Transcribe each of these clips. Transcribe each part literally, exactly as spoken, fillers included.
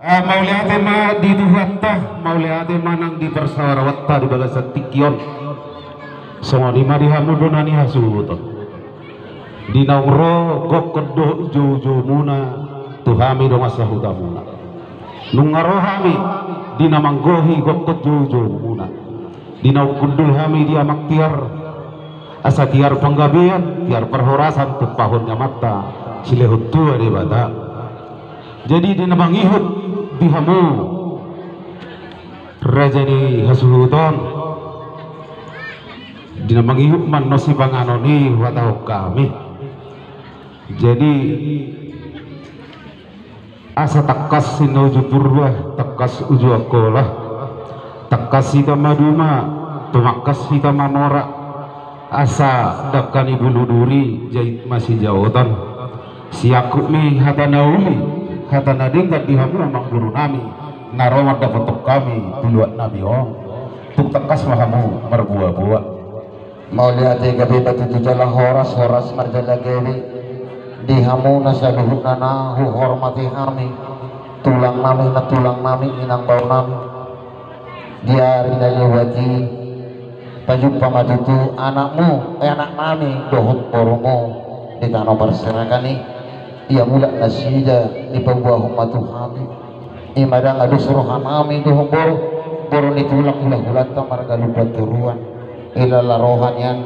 Ah, mauliate ma di Tuhanta, mauliate ma nang di parsaoraonta di bagasan tingki on. Songon i ma di hamu bona ni hasuhuton. Di naung ro gokhon dohot joujoumuna tu hami dongan sahutamuna. Nunga ro hami di na manggohi gokhon joujoumuna. Di naung hundul hami di amang tiar, asa tiar panggabean, tiar parhorasan, tumpahon ni Amanta silehon tua Debata. Jadi di na mangihut di hamu raja ni hasuhuton, di na mangihut ma annon sipanganon i huhatahon hami. Jadi asa tangkas ninna uju Purba, tangkas uju Angkola, tangkas hita maduma, tumangkas hita mamora, asa dangka ni bulu duri jait masijaotan. Siangkup ni hata na uli, hata na denggan di hamu amangboru nami na ro mandapothon hami tu luat nami on. Tung tangkas ma hamu marboaboa. Mauliate, gabe ma tutu jala horas, horas ma jala gabe di hamu na saluhutna na huhormati hami, tulang nami, nantulang nami, inang bao nami. Di ari na liwat i pajumpa ma tutu anakmu, eh, anak nami dohot borumu di tano parserahan i. Ia mulak nasida dipaboahon ma tu hami. I ma ndang adong roha nami dohot boru, boru ni tulang hulahulanta marga Lumbantoruan. Ilala roha nian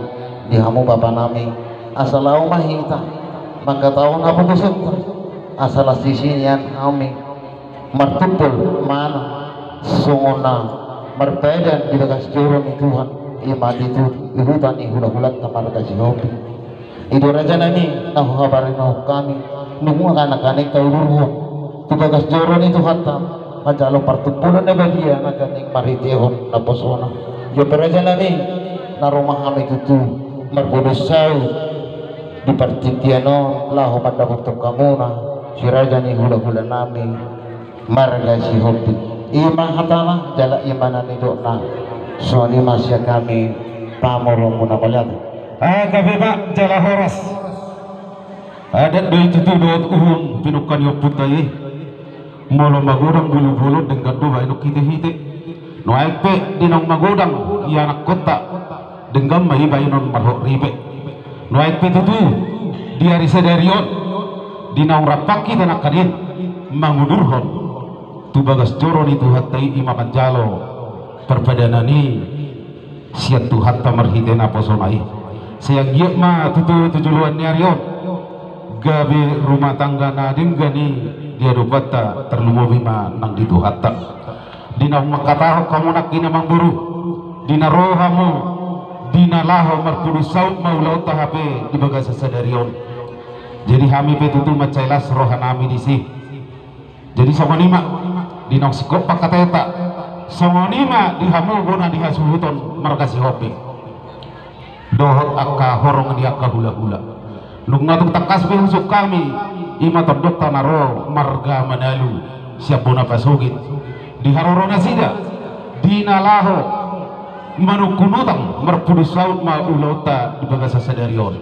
di hamu bapa nami, asa laho ma hita mangkatahon hapotosionta, asa las disi nian hami martumpol manang songon na marpadan di bagas joro ni Tuhan, i ma di tu-, di huta ni hulahulanta marga Sihombing. I do raja nami na huhabarenhon hami, nunga anak-anak taudurhon tu bagas joro ni Tuhanta, manjalo partumpolon na badia na gabe marhitehon naposona. Ia pe raja nami, na ro ma hami tutu marpudun saut di partingkian on laho mandapothon hamuna si raja ni hulahula nami marga Sihombing. I ma hatana jala i ma na nidokna. Songon i ma sian hami pamoruonmuna, mauliate. Ah, gabe ma jala horas. Adat do i tutu dohot uhum pinungka ni ompunta i. Molo magodang bulu bolon denggan do baenon hitehite. Nuaeng pe di naung magodang ianakkonta, denggan ma i baenon marhot ripe. Nuaeng pe tutu di ari sadari on, di naung rap hita nangkaning mangudurhon tu bagas joro ni Tuhanta i, i ma manjalo parpadanan i sian Tuhanta marhite naposona i. Sai anggiat ma tutu tu joloan ni ari on gabe rumah tangga na denggan i di adopanta, tarlumobi ma nang di Tuhanta. Di naung mangkatahon hamu nangkin amangboru, di na ro hamu, di na laho marpudun saut ma ulaonta hape di bagasan sadari on. Jadi hami pe tutu mansai las roha nami disi. Jadi songon i ma di naung singkop pangkataionta, songon i ma di hamu bona ni hasuhuton marga Sihombing dohot angka horong ni angka hulahula. Nunga tung tangkas pe husungkun hami, i ma tondongta na ro marga Manalu sian bona pasogit. Di haroro nasida, di na laho manungkun utang, marpudun saut ma ulaonta di bagasan sadari on.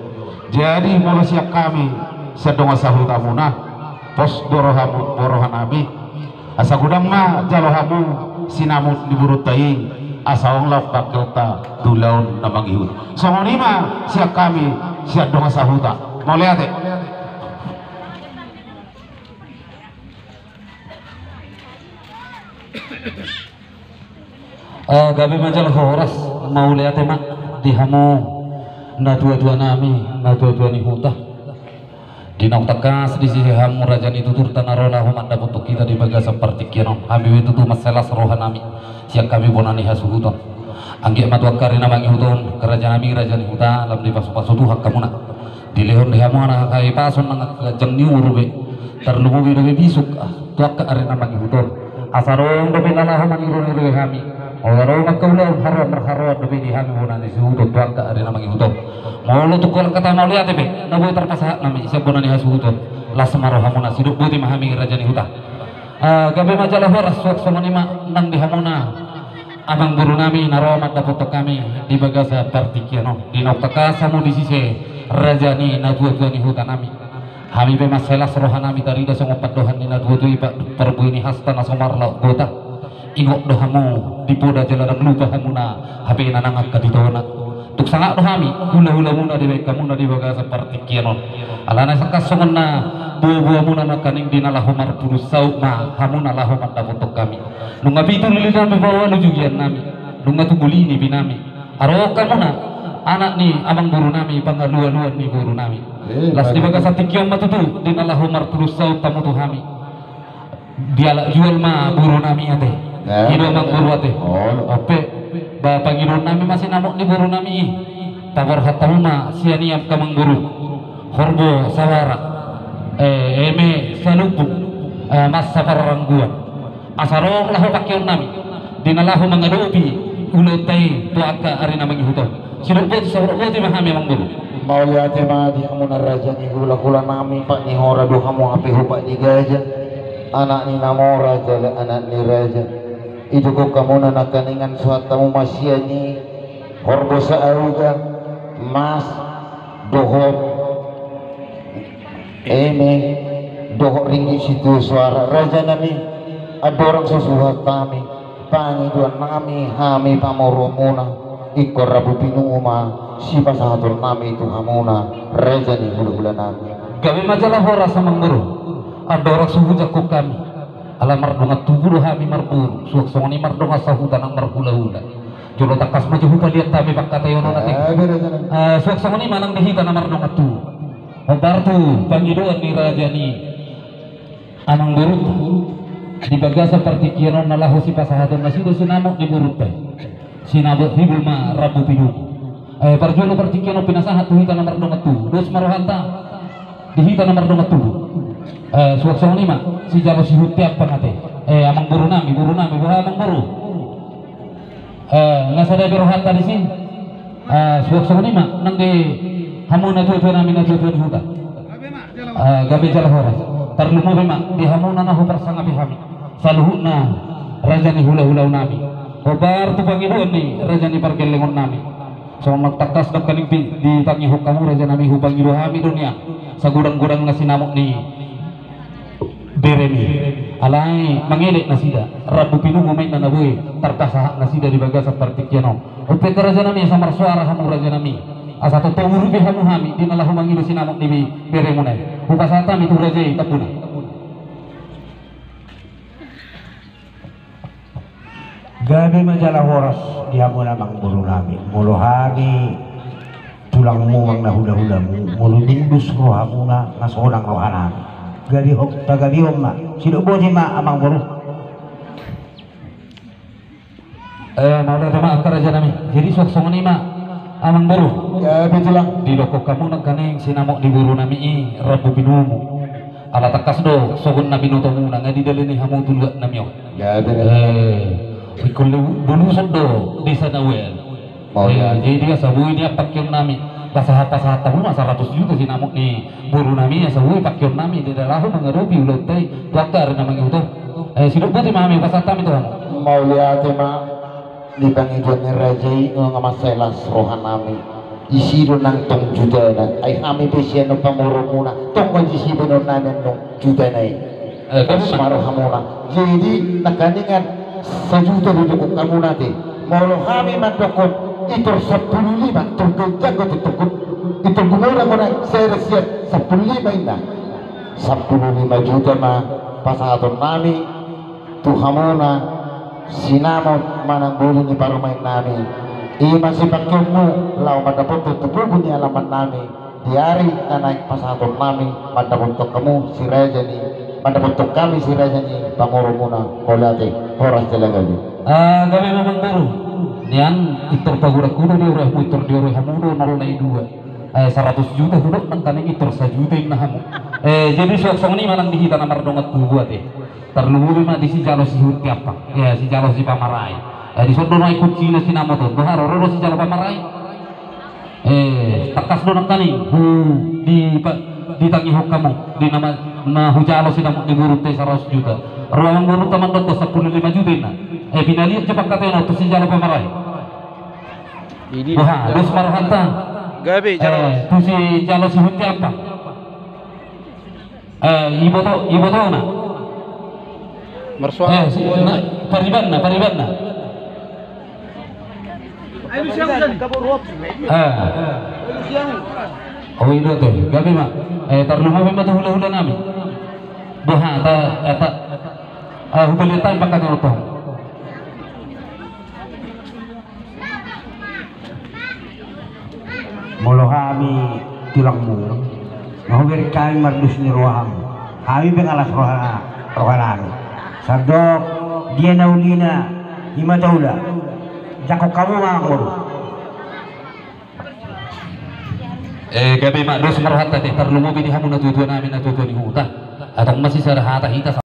Jadi molo sian hami sian dongan sahutamuna, pos do rohamu, roha nami. Asa godang ma jalo hamu sinamot ni borunta i, asa ong laho pangkeonta tu ulaon na mangihut. Songon i ma sian hami sian dongan sahuta. Mauliate. Ah, gabe ma jala horas, mauliate ma di hamu natuatua nami, natuatua ni huta. Di naung tangkas disi hamu raja ni tuturta na ro laho mandapothon hita di bagasan partingkian on, hami pe tutu mansai las roha nami sian hami bona ni hasuhuton. Anggiat ma tu angka ari na mangihut on, raja nami, raja ni huta, lam dipasupasu Tuhan hamuna. Dilehon di hamu angka hahipason nang angka ganjang ni umur be, tarlumobi dope bisuk, ah, tu angka ari na mangihut on. Asa adong dope na laho mangiruirui hami. Molo adong angka ulaon haroan marharoan dope di hami bona ni suhut on tu angka ari na mangihut on. Molo tung holan hata mauliate pe na boi tarpasahat nami sian bona ni hasuhuton, las ma rohamuna, sidok boti ma hami raja ni huta. Ah, gabe ma jala horas, suang songon i ma nang di hamuna amangboru nami na ro mandapothon hami di bagasan partingkian on. Di naung tangkas hamu disi, raja ni natuatua ni huta nami. Hami pe mansai las rohanami tarida songon pandohan ni na tuatua i, parbue ni hasta na so marlaok gota. Ingot do hamu di poda jala ndang lupa hamuna hape na nang angka di tona. Tung sangap do hami hulahulamuna dibahen hamuna di bagasan partingkian on. Alana sangkap songon na boaboamuna nangkaning di na laho marpudun saut ma hamuna laho mandapothon hami. Nunga pitu lilinami paualu jugiannami. Nunga tubu lini pinami. Aro hamuna anak ni amangborunami, pangalualuan ni borunami. Las di bagasan tingki on ma tutu di na laho marpudun saut hamu tu hami. Dialap jual ma borunami ate. I do amangboru ate. Ope, ba pangidoannami ma sinamot ni borunami i. Paborhat hamu ma sian i angka amangboru. Horbo sabara, eme salubung, masa pararangguan. Asa ro laho pangkeonnami di na laho mangadopi ulaonta i tu angka ari na mangihut on. Sidok boti saborok boti ma hami amangboru. Mauliate ma di hamuna raja ni hulahulanami, pat ni hora do hamu hape hupat ni gaja. Anak ni na mora jala anak ni raja. Idokkon hamuna nangkaningan suhat hamu ma sian i horbo saauga, mas, dohot eme, dohot ringgit sitio soara. Rajanami, andorang so suhat hami pangidoannami, hami pamoromuna, ingkon rambu pinungu ma sipasahatonnami tu hamuna raja ni hulahulanami. Gabe ma jala horas amangboru. Andorang so hujangkon hami, ala mardongan tubu do hami marboru, suang songon i mardongan sahuta nang marhulahula. Jolo tangkas ma jo hupaliat hami pangkataion on ate. Suang songon i ma nang di hita na mardongan tubu. Hombar tu pangidoan ni raja ni amangborunta di bagasan partingkian on na laho sipasahaton nasida sinamot ni borunta i. Sinamot hibul ma rambu pinungu. Parjolo partingkian on pinasahat tu hita na mardongan tubu. Dos ma rohanta di hita na mardongan tubu. Suang songon i ma sijalo sihunti ampang ate. Amangborunami, borunami, boha amangboru? Nga sada be rohanta disi. Suang songon i ma nang di hamu na tuatuanami, na tuatua ni huta. Gabe jala horas. Tarlumobi ma di hamuna na huparsangapi hami, saluhutna raja ni hulahulaonnami. Hombar tu pangidoan ni raja ni pargellengonnami. Songon na tangkas nangkaning ditangihon hamu rajanami, hupangido hami do nian sagodanggodangna sinamot ni beremi. Alai mangelek nasida, rambu pinungu ma inna na boi tarpasahat nasida di bagasan partingkian on. Umpean rajanami, asa marsoara hamu rajanami, asa tongtong urupi hamu hami di na laho mangido sinamot ni beremuna i. Hupasahat hami tu raja i tambuna. Gabe ma jala horas di hamuna amangborunami. Molo hami tulangmu manang na hulahulamu, molo dung dos rohamuna, nga sonang rohanami. Gabe ho, tagabehon ma. Sidok boti ma amangboru. Mauliate ma angka rajanami. Jadi suang songon i ma amangboru. Gabe tulang. Didokkon hamu nangkaning sinamot ni borunami i rambu pinungu. Ala tangkas do sogot na binotomuna, nga didalani hamu tu luatnami on. Ingkon boluson do desa na uel. Jadi asa boi nian pangkeonnami, pasahat pasahat hamu ma saratus juta sinamot ni borunami, asa boi pangkeonnami di na laho mangadopi ulaonta i tu angka ari na mangihut on. Sidok boti ma hami, pasahat hami tu hamu. Mauliate ma. Di pangidoan ni raja i nunga mansai las rohanami. Disi do nang tong jutana, ai hami pe sian on pamoromuna, tong ma disi baenonnami annon jutana i. Las ma rohamuna. Jadi nangkaningan sajuta do didokkon hamuna ate. Molo hami mandokkon itor sampulu lima, tor ganjang do tongtong, itor gumodang do nai, sai ra sian sampulu lima inna. Sampulu lima juta ma pasahatonnami tu hamuna sinamot manang boru ni parumaennami. I ma sipangkeonmu laho mandapothon tu pogu ni alamannami di ari na naeng pasahatonnami mandapothon hamu si raja ni, mandapothon hami si raja ni pamoromuna. Mauliate, horas jala gabe. Gabe ma amangboru. Nian itor paguranghon do diorehon, itor diorehon hamu do nol na i dua. Saratus juta hudok nangkaning itor sajuta inna hamu. Jadi suang songon i ma nang di hita na mardongan tubu ate. Tarlumobi ma di sijalo sihunti ampang, sijalo sipamarai. Dison do nuaeng kuncina sinamot on, boha ro do sijalo pamarai. Tangkas do nangkaning ditangihon hamu di na hujalo sinamot ni borunta i saratus juta. Ro amangborunta mandokkon sampulu lima juta inna. Pinaliat jo pangkataion on tu sijalo pamarai. Boha, dos ma rohanta. Gabe jala. Tu sijalo sihunti ampang. Eh, iboto, ibotona. Marsuara. Eh, si, na, paribanna, paribanna. Eh. Oh, i do te. Gabe ma. Eh, tarlumobi ma tu hulahula nami. Boha, ta, eh, ta, eh, hubalian ta, pakat na rotoh. Molo hami tulangmu, na hubereng hami mardos ni roham, hami pe las roha, roha nami. Sandok dia na ulina, i ma taula. Jangkon hamu ma amangboru. Eh, gabe ma dos ma rohanta te, tarlumobi di hamu natuatua nami, natuatua ni huta. Antong masisada hata hita.